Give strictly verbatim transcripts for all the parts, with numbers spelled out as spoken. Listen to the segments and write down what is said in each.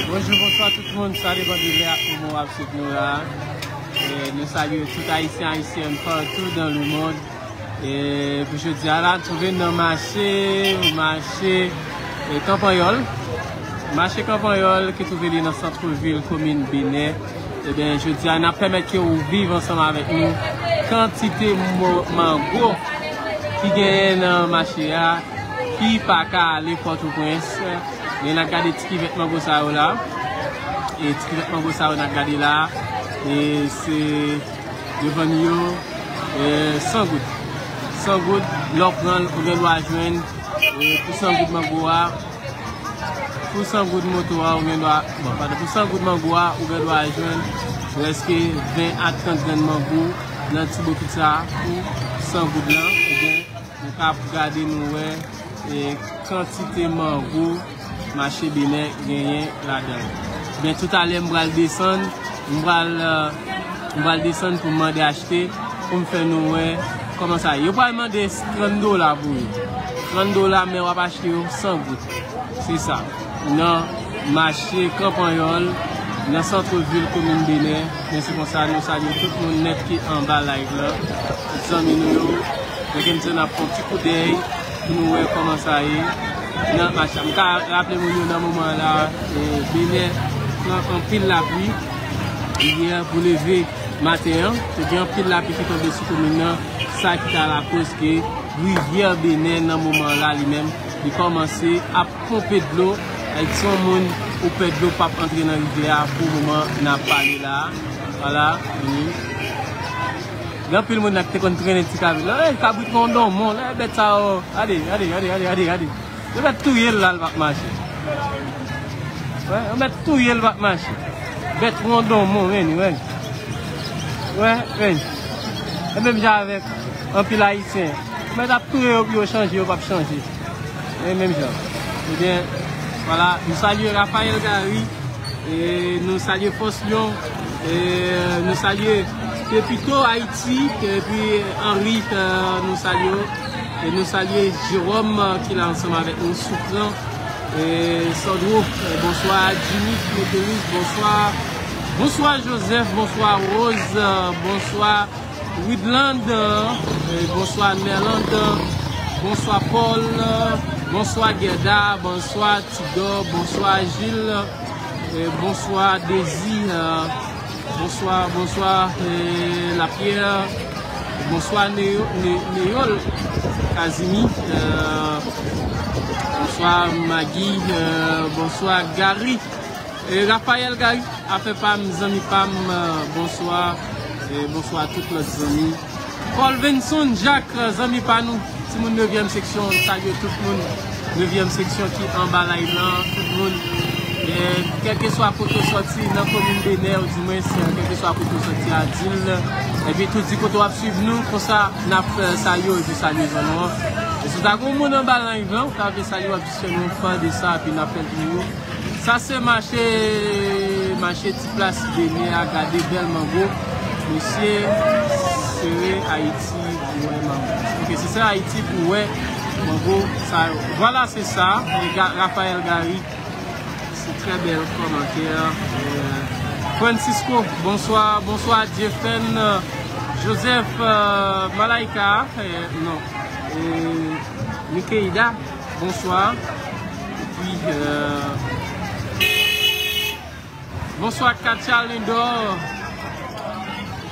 Bonjou, bonswa tout moun, sa depann de lè ak moman w ap swiv nou la. E nou salye tout Ayisyen, Ayisyèn partou dans le monde. E pou jodi a la, n twouve n nan mache, mache, e, Kanpanyòl. Mache Kanpanyòl ki twouve li nan sant vil komin Benè. Ebyen, jodi a, n ap pèmèt ke w viv ansanm avèk nou kantite mo-, mango ki genyen nan mache a, ki pa ka ale Pòtoprens. Men n ap gade ti kivèt mango sa yo la. E ti kivèt mango sa yo n ap gade la. E se Yo vann yo, e, san goud. San goud, lè w pran l, ou gen dwa jwenn, e, pou san goud mango a, pou san goud moto a, ou gen dwa, bon, padon, pou san goud mango a, ou gen dwa jwenn prèske ven a trant grenn mango nan ti bokit sa a pou san goud lan, ebyen, nou ka ap gade nou wè, e, kantite mango mache Benè genyen ladan l. Men toutalè, m pral desann, m pral, e, m pral desann pou m mande achte, pou m fè nou wè kòman sa ye. Yo pral mande trant dola pou yo. Trant dola, men w ap achte yo san goud. Se sa. Nan mache Kanpanyòl, nan sant vil komin Benè. Men se konsa, nou salye tout moun nèt ki anba live la. Tout zanmi nou yo. Mwen gen di n ap fè yon ti koudèy pou nou wè kòman sa ye nan mache a. M ka raple moun yo nan moman la, e, Benè pran anpil lapli. Yè pou leve maten an, te gen anpil lapli ki tonbe sou komin nan, sa ki ta lakoz ke rivyè Benè nan moman la li menm, li kòmanse ap ponpe dlo, e, si yon moun ou pè dlo p ap antre nan rivyè a pou moman n ap pale la a. Vwala, vini. Gen anpil moun nan ki te konn trennen ti kabrit la. Ey, kabrit Wondonmon, lè bèt sa yo. Gade, gade, gade, gade, gade, gade. Yo mèt touye l la, l p ap mache. Wè, yo mèt touye l, l p ap mache. Bèt Wondonmon, vini, vini. Wè, vini. E menm jan avèk anpil Ayisyen. Yo mèt ap touye yo pou yo chanje, yo p ap chanje. E menm jan. Ebyen, vwala, nou salye Raphaël Gary. E nou salye Fòs Lyon. E nou salye Pepito Ayiti. Epi Henri, e, nou salye w. E nou salye Jérôme, e, ki la ansanm avèk nou, Soufran. E Sandro, e, bonswa. Jimmy Mételus, bonswa. Bonswa Joseph, bonswa Rose, e, bonswa. Widland, e, bonswa Nerland, bonswa Paul, bonswa Gerda, bonswa Tidor, bonswa Gilles, e, bonswa Désir, e, bonswa, bonswa, e, Lapierre, bonswa Néo-, Né-, Néol, Kazimi, e, bonswa Maggie, e, bonswa Gary. E, Raphaël Gary, afè pa m, zanmi pa m, e, bonswa. E, bonswa tout lòt zanmi. Colvenson Jacques, e, zanmi pa nou, timoun nevyèm seksyon, salye tout moun nevyèm seksyon ki anba live lan, tout moun, e, kèlkeswa kote w sòti nan komin Benè, ou di mwens, e, kèlkeswa kote w sòti a di l, epi tou di kote w ap swiv nou, konsa n ap, e, salye w epi salye zòn ou an. E si w ta gen yon moun anba live lan, ou ta vle salye, w ap jis fè nou yon fan de sa, epi n ap fè l pou ou. Sa se mache, mache ti plas Benè a, gade bèl mango. Mesye, sere Ayiti pou wè mango. Ok, se sere Ayiti pou wè mango sa yo. Vwala, se sa. E Ga-, Raphaël Gary, se trè bèl kòmantè. E, Francisco, bonswa, bonswa, Jefferson, Joseph, e, Malaika, e, non, e, Mikeida. Bonswa. Epi, euh, bonswa Katia Lindor.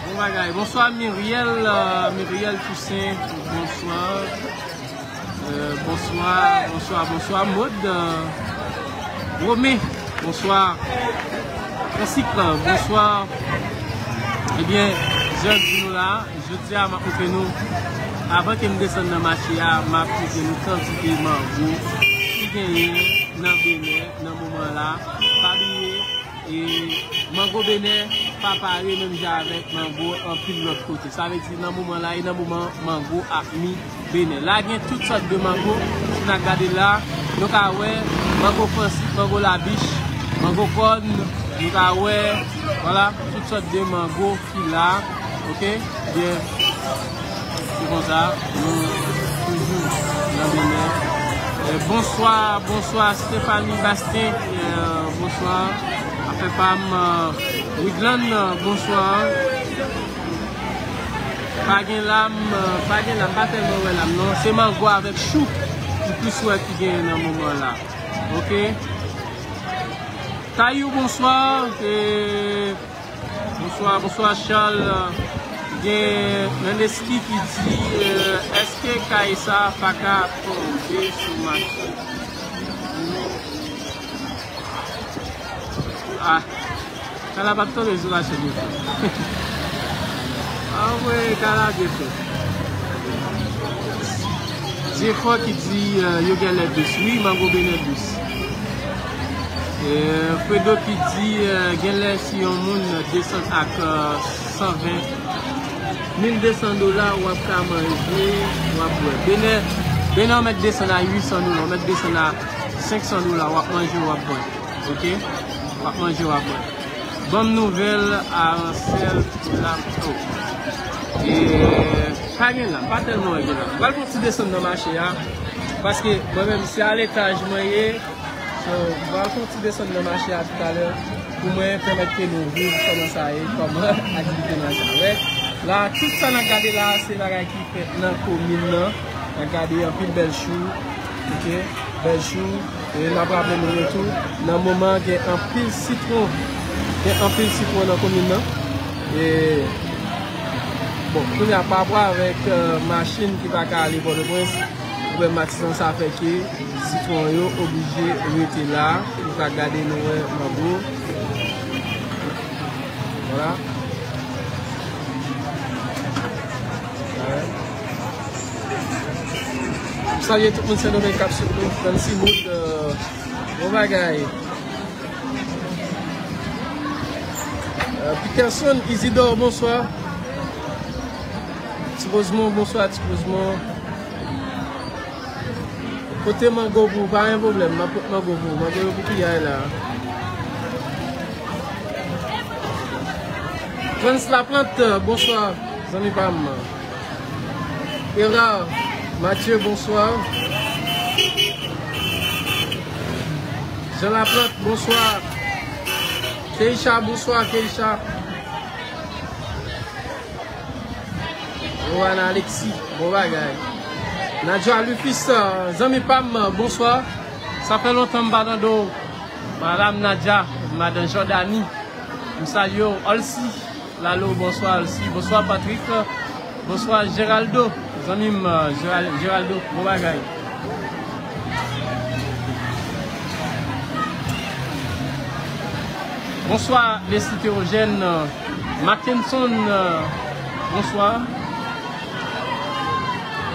Bon bagay. Bonswa Miriel, euh, Miriel Toussaint. Bonswa. Euh, bonswa, bonswa, bonswa Maud, euh, Romé. Bonswa. Francisca, bonswa. Ebyen, jan di nou la, jodi a m ap montre nou, avan ke m desann nan mache a, m ap montre nou kantite mango ki genyen nan Benè nan moman la. Pa bliye, e, mango Benè pa pare menm jan avèk mango anpil lòt kote. Sa vle di nan moman la, e nan moman mango ap mi Benè. La gen tout sòt de mango. Si n ap gade la, nou ka wè mango fransik, mango labich, mango kòn, Nou ka wè, vwala, tout sòt de mango ki la, oke? Byen, se konsa, nou toujou nan Benè. Eh, bonswa, bonswa, Stéphanie Bastien, eh, bonswa. Afè pa m, eh, Widlan, eh, bonswa. Pa gen lam, eh, pa gen lam, pa tèlman wè lam, non. Se mango avèk chou, m plis wè ki genyen nan moman la. Oke? Tayou, bonswa. Eh, bonswa, bonswa, Charles. Gen Nandeski ki di, eh, èske kay sa pa ka tonbe sou machin? Ah, kay la p ap tonbe sou machin, mesye. Anmwey, kay la byen fèt. Zefò ki di, eh, yo genlè dous. Wi, mango Benè dous. Eh, Fredo ki di, eh, genlè si yon moun desann ak, eh, san ven, mil de san dola, w ap ka manje, w ap bwè. Benè, Benè w mèt desann a uit san dola, w mèt desann a senk san dola, w ap manje, w ap bwè. Oke? W ap manje, w ap bwè. Ban m nouvèl aransèl pou la. Oh. E, pa gen lam, pa tèlman gen lam. M pral fè yon ti desann nan mache a, paske mwen menm, se a letaj mwen ye. So, m pral fè yon ti desann nan mache a toutalè pou mwen pèmèt ke nou viv kòman sa ye, kòman aktivite nan sa. Wè, la, tout sa n ap gade la, se bagay ki fèt nan komin nan. N ap gade anpil bèl chou, oke, bèl chou. E n ap raple nou yo tou, nan moman gen anpil sitwon, gen anpil sitwon nan komin nan. E, bon, kounye a, pa rapò avèk, eh, machin ki pa ka ale Pòtoprens, pwoblèm matizan sa fè ke sitwon yo oblije rete la. Nou ka gade, nou wè mango. Vwala. M salye tout moun Sendomeng k ap swiv nou, Nancy Wood, eh, bon bagay. Eh, Peterson Isidore, bonswa. Ti Rosemond, bonswa, Ti Rosemond. Pote mango pou ou, pa gen pwoblèm, m ap pot mango pou ou. Mango yo pou piyay la. Frantz Laplante, bonswa, zanmi pa m. Hérard Mathieu, bonswa. Jean Laplante, bonswa. Keisha, bonswa, Keisha. Rowana Alexis, bon bagay. Nadja Lufis, zanmi pa m, bonswa. Sa fè lontan m pa tande w. Madam Nadja, Madan Jordani, m salye w. Olsi Lalo, bonswa Olsi. Bonswa Patrick. Bonswa Geraldo, zanmi m, Geral-, Geraldo, bon bagay. Bonswa Leslie Théogène, Mackenson, bonswa.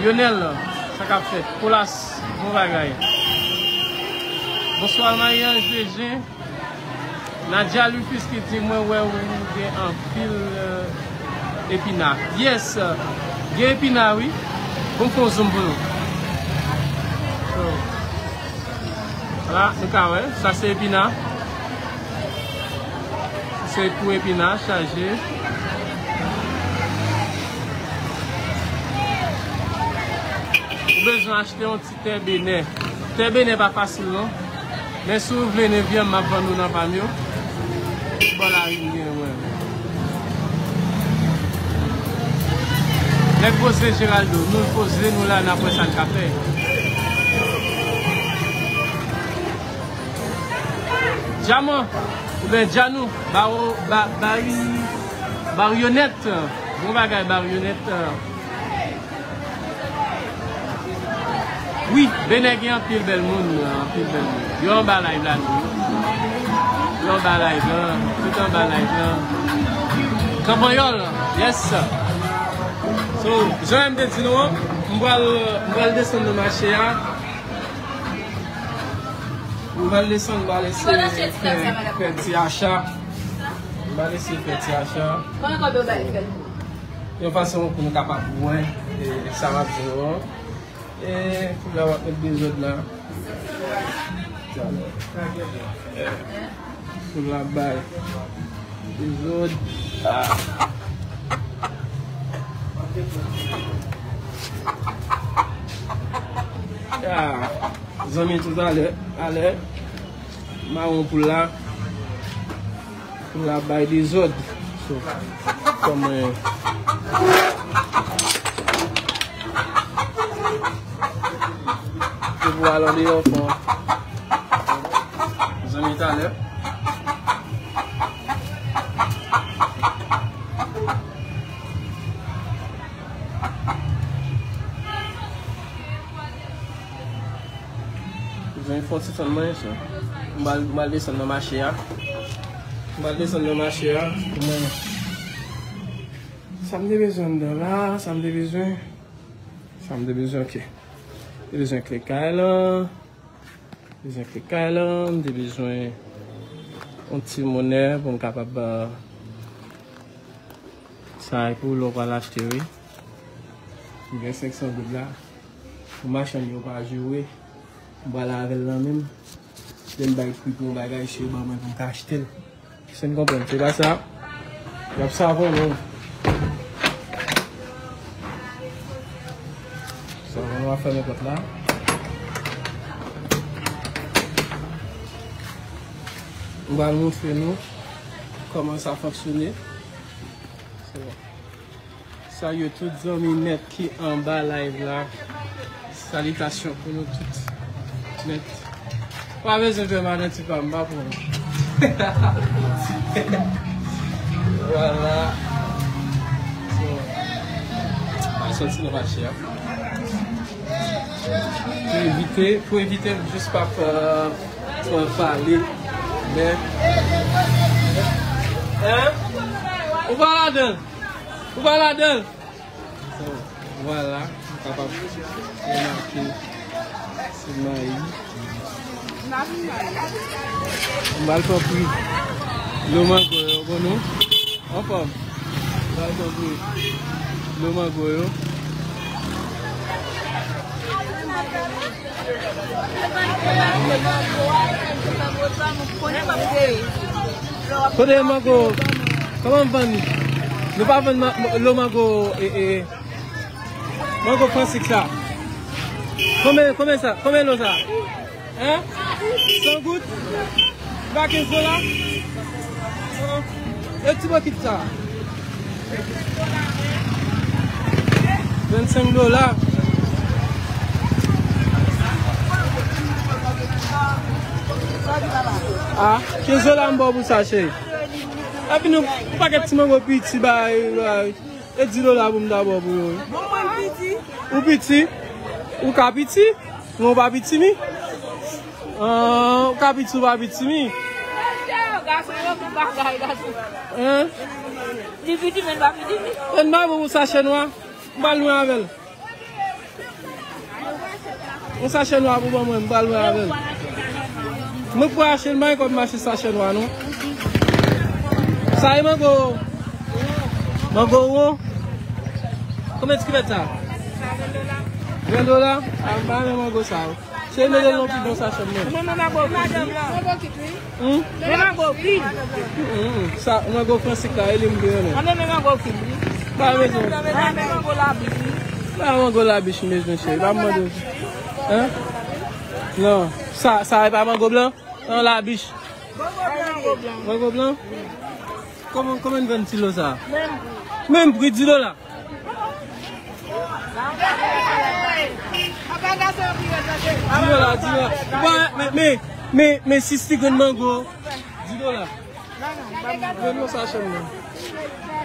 Lionel, sa k ap fèt? Colas, bon bagay. Bonswa Marie-Ange Lejeune. Nadia Lufis ki di, mwen wè ou gen anpil, eh, epina. Yes, gen epina, wi. Bon, m fè yon zoom pou nou. So, la, nou ka wè, sa se epina. Se pou epina, chaje. Ou bezwen achte yon ti Tè Benè. Tè Benè pa fasil non. Men si w vle nevyèm, m ap vann ou nan pa m yo. Bò lari m gen mwen. Nèg poze Geraldo, nou poze nou la, n ap wè sa n ka fè. Djaman, oubyen Djanou, Baro, ba, Bari, Baryonèt. Bon bagay, Baryonèt. Wi, Benè gen anpil bèl moun, anpil bèl moun. Yo anba live la tou. Yo anba live la, tout anba live la. Kanpanyòl, yes. So, jan m te di nou an, m pral, m pral desann nan mache a. M pral desann, m pral eseye fè, fè ti acha. M pral eseye fè ti acha. Yon fason pou nou kapab wè, e, sa m ap di nou an. E, pou la w ap met dezòd la. Pou la bay dezòd. Ah. Ah. Zanmi, toutalè, alè, mawon pou la. Pou la bay dezòd. So, kòman pou al andeyò fò. Zanmi talè. Bezwen fè yon ti tann mwen, so. M pral, m pral desann nan mache a. M pral desann nan mache a. Pou mwen. Sa m te bezwen anndan la, sa m te bezwen. Sa m te bezwen, ok. M te bezwen kle kay lan. Bezwen kle kay lan, m te bezwen yon ti monè pou m kapab, euh, sa e pou lè w pral achte, wi. M gen senk san goud la. Pou machann yo pa joure, m pral avè l nan men m. Lè m bay pri pou yon bagay, se yo ban mwen pou m ka achte l. Èske n konprann? Se pa sa. Y ap savon nou. Savon nou ap fèmen pòt la. M pral montre nou kòman sa fonksyone. Se bon. Salye tout zanmi nèt ki anba live la. Salitasyon pou nou tout nèt. Pa bezwen fè madanti pa m, pa pou nou. Vwala. So, a sòti nan mache a. Pou evite, pou evite m jis pa, euh, pran pale. Men, hein? Ou pa ladan l? Ou pa ladan l? So, vwala, nou kapab remake se mayi. M al pran pri lo mango yo, bon non? Anfòm. M al pran pri lo mango yo. Kote mango? Kòman m vann li? Nou pa vann ma-, lo mango, e, e, mango Fransik sa. Konbyen, konbyen sa? Konbyen lo sa? Hein? San goud? Li pa kenz dola? E ti bokit sa? Vennsenk dola. Ah, kenz dola m ba w pou sa, cheri. Epi nou, yon pakèt ti mango piti, bay, bay. E di dola pou m ta ba w pou yo, wi. Bon, mwen piti. Ou piti? Ou ka piti? Men ou pa piti, mi? Ah, ou ka piti, ou pa piti, mi? Gason yo tout bagay, gason. Hein? Li piti, men l pa piti, mi. Ann ba pou sachè nwa. M pa lwen avè l. Yon sachè nwa pou ban mwen, m pral wè avè l. Mwen pou achte l, m pa gen kòb m achte sachè nwa, non. Sa e mango. Mango wo. Konbyen ti kilèt sa? Ven dola? A, m pa renmen mango sa yo. Se mete l nan pi bon sachè mwen. Mwen, mwen, mango. Hmm? Men mango pil. Hmm, sa, mango Fransik la, e li m te renmen. Mwen renmen mango pil, wi. Pa bezwen. Mwen renmen mango labich, wi. Pa mango labich, mesye, mesye. Pa mande. Hein? Non, sa, sa e pa mango blan? Non, labich. Mango blan. Mango blan? Kòman, kòman n vann ti lo sa? Menm pri. Menm pri, di dola. Di dola, di dola. Bon, men, men, men, men, si ti grenn mango, di dola. Jwenn yon sachè mwen.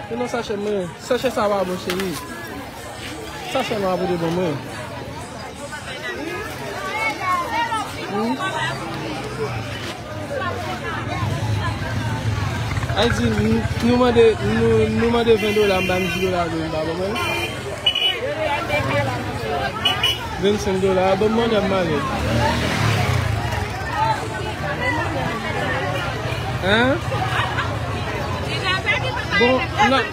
Jwenn yon sachè mwen. Sachè sa pa bon, cheri. Sachè nwa pou de bon mwen. Hmm? Ay di, nou, nou mande, nou, nou mande ven dola, m ba n di dola, nou, m pa konprann. Vennsenk dola, ban m mande m male. Hein? Bon, n ap,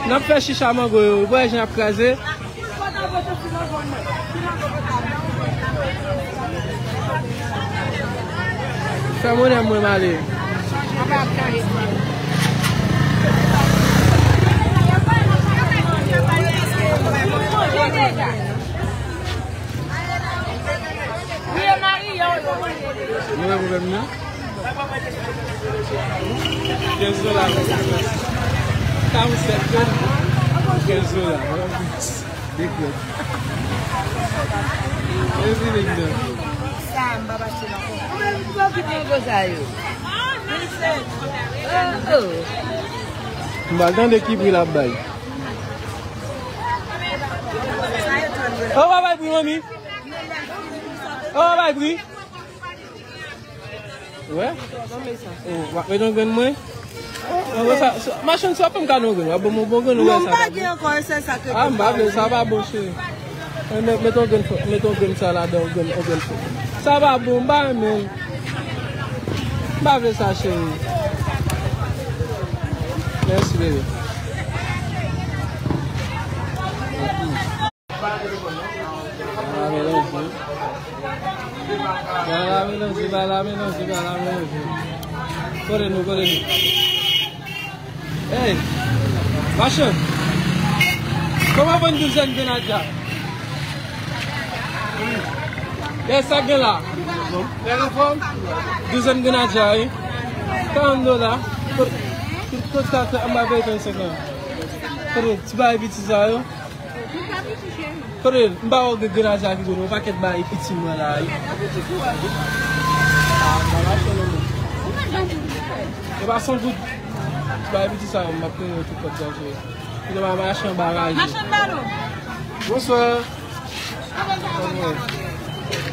n ap fè chicha mango yo, ou wè jan y ap kraze. Ki mango pou ti mango mwen? Ki mango pou ta? Sa monnen mwen m ale. Nou wè pwoblèm nan? Kenz dola. Karant sèt grenn. Kenz dola. Dekrèt. Epi vin nan. Sa, m pa pase nan kò. Ou menm, ou ki pran gwo sa yo. Oh, oh. M pa tande ki pri l ap bay. Oh, pa bay pri, manmi. Oh, pa bay pri. Wè? Oh, w ap mete yon grenn mwen? Oh, sa, sa, machann, si w ap fè m kado yon grenn, w ap ban m yon bon grenn, ou wè sa pa bon? Non, m pa gen ankò, e se sa ke... Ah, m pa vle, sa pa bon, cheri. Mete, mete yon grenn, mete yon grenn sa ladan, yon grenn, yon grenn. Sa pa bon, m pa renmen l. M pa vle sa, cheri. Mèsi, bebe. Pa la melanje. Pa la melanje, pa la melanje, pa la melanje. Kote nou, kote nou? Hey, machann. Kòman vann douzèn grenadya? Kè sa gen la? Douzèn grenadya, wi. Karant dola. Kot, kot sa, sa, anba vetan senkant. Kote ti bagay piti sa yo? Kote, m pa wè gen grenadya ki kote, yon pakèt bagay piti mwen la, wi. Ah, m pa mache non, men. E pa san goud. Bay piti sa yo, m ap peye tout kòb sa, cheri. Kite m al mache anba raje. Mache anba nou. Bonswa. Kòman?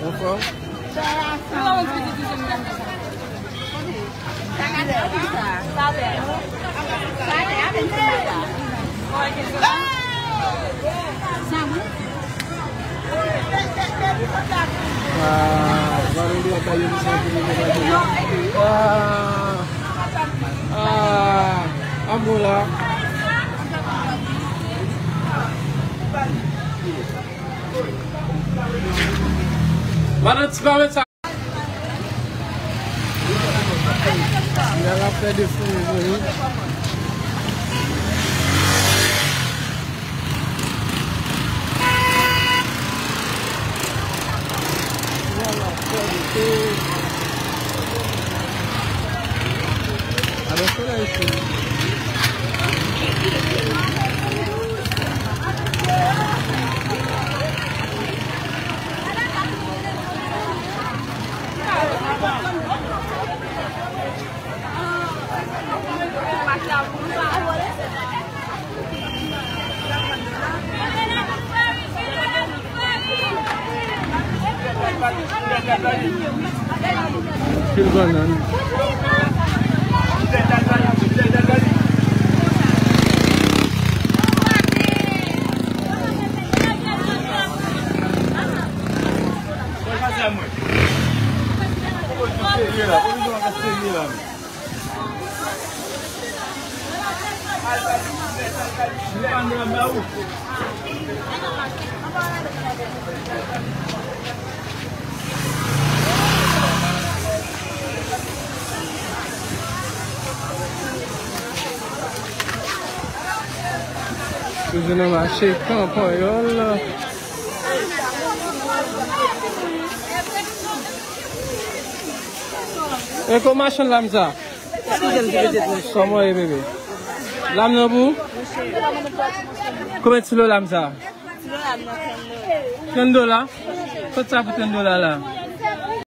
Anfòm? Ah, ah, ah, ah, bon la. Madan ti pa met sa. Sila la fè de fou, mezanmi. Sila la fè de fou. Alò, solèy sou. Pil bannann. Toujou nan mache Kanpanyòl. E kòman machann lam sa? Kòman w ye, bebe? Lam nan pou ou? Konbyen ti lo lam sa? Trant dola? Kot sa pou trant dola la?